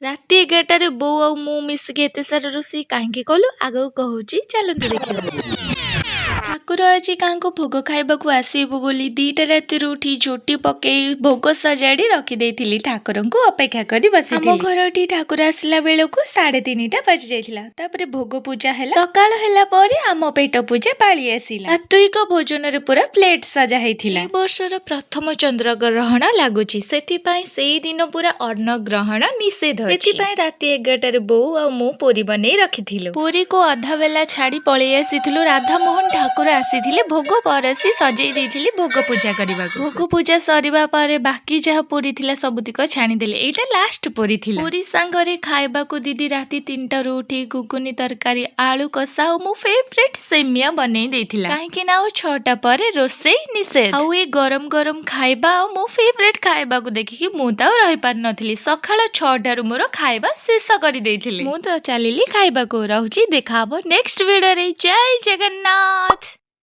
ରାତି 11ଟାରେ ବୋଉ ଆଉ ମୁଁ ମିଶିକି ଏତେ ସାରା ରୋଷେଇ କାହିଁକି କଲୁ, ଆଗକୁ କହୁଛି, ଚାଲନ୍ତୁ ଦେଖିବା। ଠାକୁର ଆଜି କାହାକୁ ଭୋଗ ଖାଇବାକୁ ଆସିବୁ ବୋଲି 2ଟା ରାତିରୁ ଉଠି ଝୋଟି ପକେଇ, ଭୋଗ ସଜାଡ଼ି ରଖିଦେଇଥିଲି। ଠାକୁରଙ୍କୁ ଅପେକ୍ଷା କରି ବସିଥିଲି। ଆମ ଘରଟି ଠାକୁର ଆସିଲା ବେଳକୁ 3:30 ବାଜି ଯାଇଥିଲା। ତାପରେ ଭୋଗ ପୂଜା ହେଲା। ସକାଳ ହେଲା ପରେ ଆମ ପେଟ ପୂଜା ପାଳି ଆସିଲା। ସାତ୍ୱିକ ଭୋଜନରେ ପୁରା ପ୍ଲେଟ ସଜା ହେଇଥିଲା। ଏ ବର୍ଷର ପ୍ରଥମ ଚନ୍ଦ୍ର ଗ୍ରହଣ ଲାଗୁଛି, ସେଥିପାଇଁ ସେଇ ଦିନ ପୁରା ଅନ୍ନ ଗ୍ରହଣ ନିଷେଧ ଅଛି। ସେଥିପାଇଁ ରାତି 11ଟାରେ ବୋଉ ଆଉ ମୁଁ ପୁରୀ ବନେଇ ରଖିଥିଲୁ। ପୁରୀକୁ ଅଧା ବେଲା ଛାଡି ପଳେଇ ଆସିଥିଲୁ। ରାଧାମୋହନ ଠାକୁର ଆସିଥିଲେ, ଭୋଗ ପରସି ସଜେଇ ଦେଇଥିଲି ଭୋଗ ପୂଜା କରିବାକୁ। ଭୋଗ ପୂଜା ସରିବା ପରେ ବାକି ଯାହା ପୁରୀ ଥିଲା, ସବୁତିକ ଛାଣିଦେଲେ। ଏଇଟା ଲାଷ୍ଟ ପୁରୀ ଥିଲା। ପୁରୀ ସାଙ୍ଗରେ ଖାଇବାକୁ ଦିଦି ରାତି 3ଟାରୁ ଉଠି ଘୁଗୁନି ତରକାରୀ, ଆଳୁ କଷା ଆଉ ମୋ ଫେଭରେଟ୍ ସେମିଆ ବନେଇ ଦେଇଥିଲା, କାହିଁକି ନା ଆଉ 6ଟା ପରେ ରୋଷେଇ ନିଷେଧ। ଆଉ ଏ ଗରମ ଗରମ ଖାଇବା ଆଉ ମୋ ଫେଭରେଟ୍ ଖାଇବାକୁ ଦେଖିକି ମୁଁ ତ ଆଉ ରହିପାରିନଥିଲି। ସକାଳ 6ଟାରୁ ମୋର ଖାଇବା ଶେଷ କରିଦେଇଥିଲି। ମୁଁ ତ ଚାଲିଲି ଖାଇବାକୁ। ରହୁଛି, ଦେଖା ହବ ନେକ୍ସଟ ଭିଡ଼ିଓରେ। ଜୟ ଜଗନ୍ନାଥ।